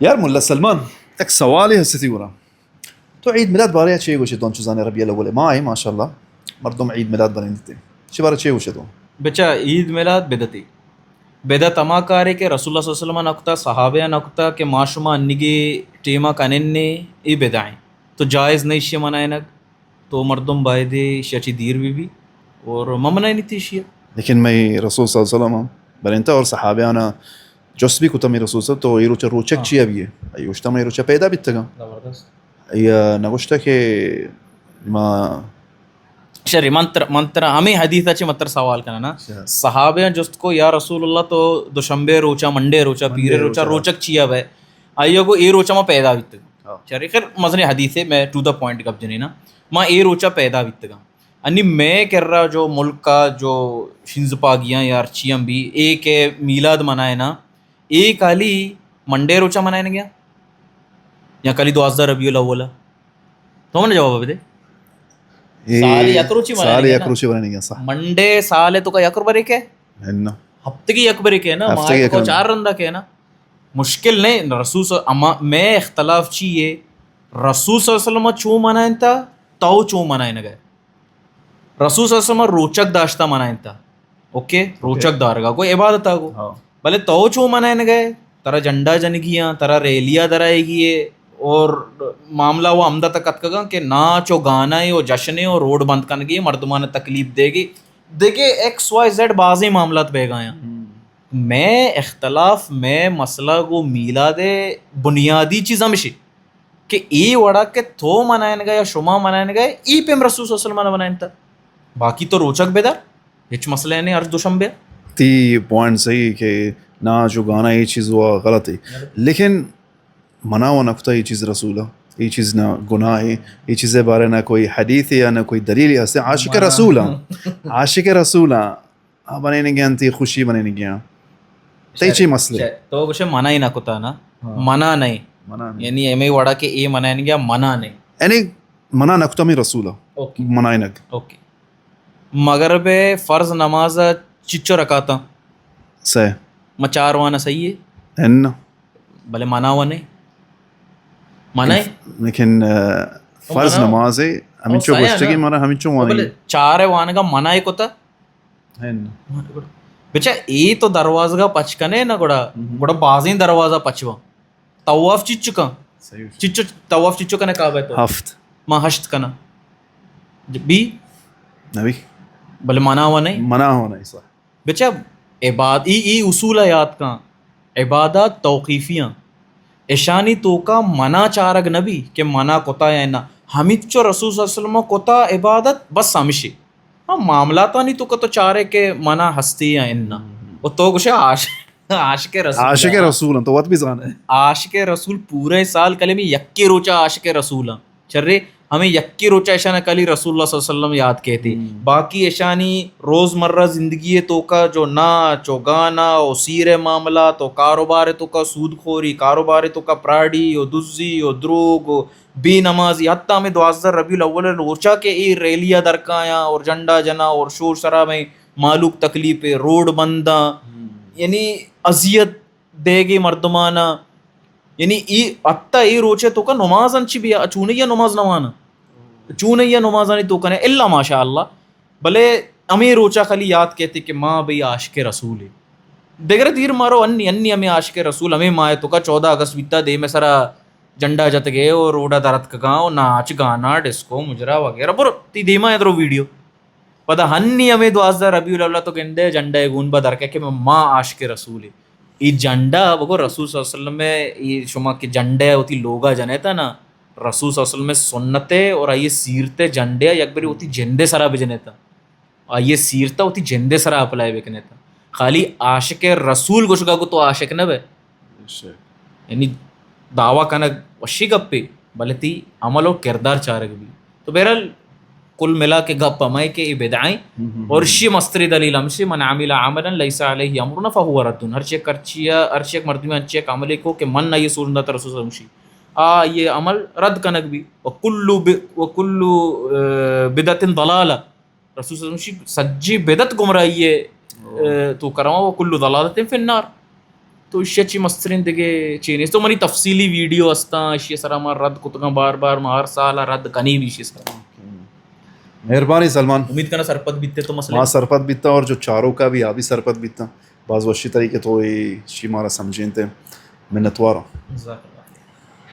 یار ملا سلمان، یک سوالے ہستی گڑا۔ تو عید میلاد بارے چے گوشے؟ تو انچو زانے ربیع الاول ماہ ہے، ماشاءاللہ، مردم عید میلاد بنندیتے۔ چے بارے چے گوشے تو؟ بچا، عید میلاد بدعتے۔ بدعت ہما کارے کہ رسول اللہ صلی اللہ علیہ وسلم نہ کتا، صحابہ نہ کتا، کہ ما شما انگے ٹیما کننے، اے بدعیں۔ تو جائز نہیں شی منائنگ۔ تو مردم بایدے ایشی ءَ چہ دیر بہ بی اور مہ منائینیت ایشی ءَ۔ لیکن مئے رسول صلی اللہ علیہ وسلم بنینتا اور صحابیانا جست بھی کتا مئے رسول صلی اللہ علیہ وسلم، تو اے روچ روچگ ہاں۔ چیا بیے؟ ای گوشتا مئے روچ پیدا بیتگا۔ زبردست۔ ای نہ گوشتا کہ ما شری من تر، من ترا ہمیں حدیث ءَ چہ من ترا سوال کناں نا۔ اچھا۔ صحابیاں جست کو، یا رسول اللہ، تو دوشنبے روچا، منڈے روچا، منڈے پیرے روچا، روچا۔ روچگ چیا بے؟ آئی ءَ گو اے روچا ما پیدا بیتگ۔ ہاں۔ چرے خیر مزنیں حدیثے، میں ٹو دا پوائنٹ گپ جنینا۔ ما اے روچا پیدا بیتگاں۔ انی میں کرا جو ملک کا جو شنز پاگیاں یا ہرچی ہم بھی، اے کہ میلاد منائنا، اے کالی منڈے روچا منائنگیا یا کالی دوازدہ ربیع الاول؟ تو من جواب بدے۔ اے سال یک روچی سال منائنگیا یک نا؟ روچی منائنگیا، صح۔ منڈے سال تو کا یک روچ برے کے؟ ہن۔ ہفتگی یک برے کے نا، ہفتگی ماہ یک کو برے۔ چار رندا کے نا۔ مشکل نہیں، رسول صلی، اما، میں اختلاف چی ہے، رسول صلی اللہ علیہ وسلم چو منائنتا، تو چو منائنگے؟ رسول صلی اللہ علیہ وسلم روچگ داشتا منائنتا۔ اوکے؟ اوکے۔ روچگ دارگا کو عبادت آ گو۔ ہاں۔ بلے تو چو منائنگے؟ ترا جنڈا جنگیاں، ترا ریلیا درائیگی ہے اور معاملہ وہ ہمدا تک اتکگاں کہ ناچ و گانا ہے و جشن ہے و روڈ بند کنگی ہے، مردمان تکلیف دے گی۔ دیکھے ایکس وائی زیڈ بازیں معاملات بیگایاں۔ ہم۔ میں اختلاف، میں مسئلہ گو میلاد بنیادی چیز ہمشی کہ اے وڑا کہ تو منائنگا یا شما منائنگا، ای پیم رسول صلی اللہ علیہ وسلم منائنتا۔ باقی تو روچگ بدار، ہچ مسئلہ نہیں، ہر دوشنبے۔ تی پوائنٹ صحیح کہ ناچ و گانا یہ چیز وہ غلط ہے۔ غلط۔ لیکن منع و نکتا یہ چیز رسول، یہ چیز نہ گناہ ہے، یہ چیز بارے نہ کوئی حدیث ہے یا نہ کوئی دلیل ہے، عاشق منع۔ رسول ہاں۔ عاشق رسول ہاں۔ آ بنینگی انت، خوشی بنینگی انت۔ تئی چی مسئلہ؟ تو گوشے منع ہی نہ کتا نا؟ ہاں۔ منع نہیں۔ منع نہیں۔ یعنی ایمے وڑا کہ اے منع نہیں گیا، منع نہیں۔ یعنی منع نہ کتا می رسول۔ اوکے۔ منع نہ۔ اوکے۔ مغرب فرض نماز چچو رکعتاں؟ سہ۔ ما چار وانا صحیح ہے؟ ہن۔ بلے منع و نہیں۔ منع ہے؟ لیکن، آ، فرض منع و۔ نماز ہے، ہمینچو او سیا گوشتگی نا۔ مارا ہمینچو وانی۔ بلے چار وانگا منع ہے کتا؟ ہن۔ بچا، اے تو دروازگا پچ کنے نا گڑا، ہم۔ گڑا بازیں دروازہ پچ وا۔ طواف چچو کن؟ صحیح۔ چچو، طواف چچو کنے کعبہ تو؟ ہفت۔ ما ہشت کنا۔ ج-، بی؟ نبی۔ بلے منع و نہیں؟ منع و نہیں، صح۔ بچا، عباد-، ای، ای اصول یاد کن۔ عبادات توقیفی ہیں۔ اشانی توکا منع چارگ نبی کہ منع کتا یا نہ۔ ہمیچو رسول صلی اللہ علیہ وسلم کتا عبادت بس ہمشی۔ ہاں، معاملاتانی توکا تو چارے کہ منع ہستی یا انا۔ ہم۔ و تو گوشے عاش-، عاشق رسول عاشق ہیں۔ رسول ہیں، تو وت بھی زانے۔ عاشق رسول پورے سال کلے میں یکی روچا عاشق رسول ہیں۔ چرے ہمیں یکی روچا اشانا کلی رسول اللہ صلی اللہ علیہ وسلم یاد کہتے۔ ہم۔ باقی اشانی روزمرہ زندگی توکا جو ناچ و گانا و سیر معاملات و کاروبار توکا سود خوری، کاروبار توکا پراڈی و دزی و دروگ و بے نمازی، حتی ہمیں دوازدہ ربیع الاول روچا کہ اے ریلیا درکایاں اور جھنڈا جنا اور شور شرابیں، مالوک تکلیف ہے، روڈ بنداں، ہم۔ یعنی اذیت دیگے مردمانا۔ یعنی ای حتی اے روچے توکا نماز انچی بیا، چونیا نماز نوانا۔ چونیا نمازانی توکا نے، الا ماشاءاللہ۔ بلے ہمیں روچا خالی یاد کہتے کہ ما بھئی عاشق رسول ہے۔ دگرے دیر مارو، انی، انی ہمیں عاشق رسول، ہمیں ماہ توکا چودہ اگست بیتا، دیمے سرا جھنڈا جتگے اور اوڈا درتکگاں و ناچ گانا، ڈسکو، مجرا وغیرہ۔ برو، تی دیما ہے درو ویڈیو۔ پدا ہنی ہمیں دوازدہ ربیع الاول تو گندے جھنڈا گون با درکے کہ ما عاشق رسول ہے۔ ای جھنڈا بگو رسول صلی اللہ علیہ وسلم ہے، ای شما کہ جھنڈا ہوتی لوگا جنے تا نا، رسول صلی اللہ علیہ وسلم سنت ہے اور آئیے سیرت ہے، جھنڈے یک بری ہوتی جندے سرا بجنے تا۔ آئی ءِ سیرت ءَ وتی جند ءِ سرا اپلائی بہ کن ات۔ خالی عاشق رسول گوشگ ءَ گوں تو عاشق نہ بئے۔ بے شک۔ یعنی دعویٰ کنگ وشی گپے، بلے تئی عمل و کردار چارگ بی۔ تو بہرحال کل ملا کے گپ ہمائے کہ اے بدعہ ایں۔ ہم، ہم، اور ہم۔ اشی مستری دلیل ہمشی، من عمل عملا لیس علیہ امرنا فہو رد۔ ہر چیک، ہر چیک، ہر چیک مردمی ہر چیک عملے کو کہ من نہ یہ سوچ نہ رسول ہمشی، آ یہ عمل رد کنگ بی۔ وکل ب-، وکل، آ، بدعت ضلالہ۔ رسول صلی اللہ علیہ وسلم گوشی، سجی بدعت گمراہی ءِ، او۔ اے، توکا رواں، وکل ضلالۃ فی النار۔ تو ایشی چی مسترین دگہ چی نیست؟ تو منی تفصیلی ویڈیو ہستاں، ایشی سرا ما رد کتگاں بار بار، ما ہر سال رد کنی بھی ایشی سرا۔ مہربانی سلمان۔ امید کناں سرپد بیتے تو مسئلہ۔ ما سرپد بیتا اور جو چاروکا بھی آ بھی سرپد بیتا۔ باز وشی طریقے تو ایشی مارا سمجھینتے۔ منتواراں۔ جزاک اللہ۔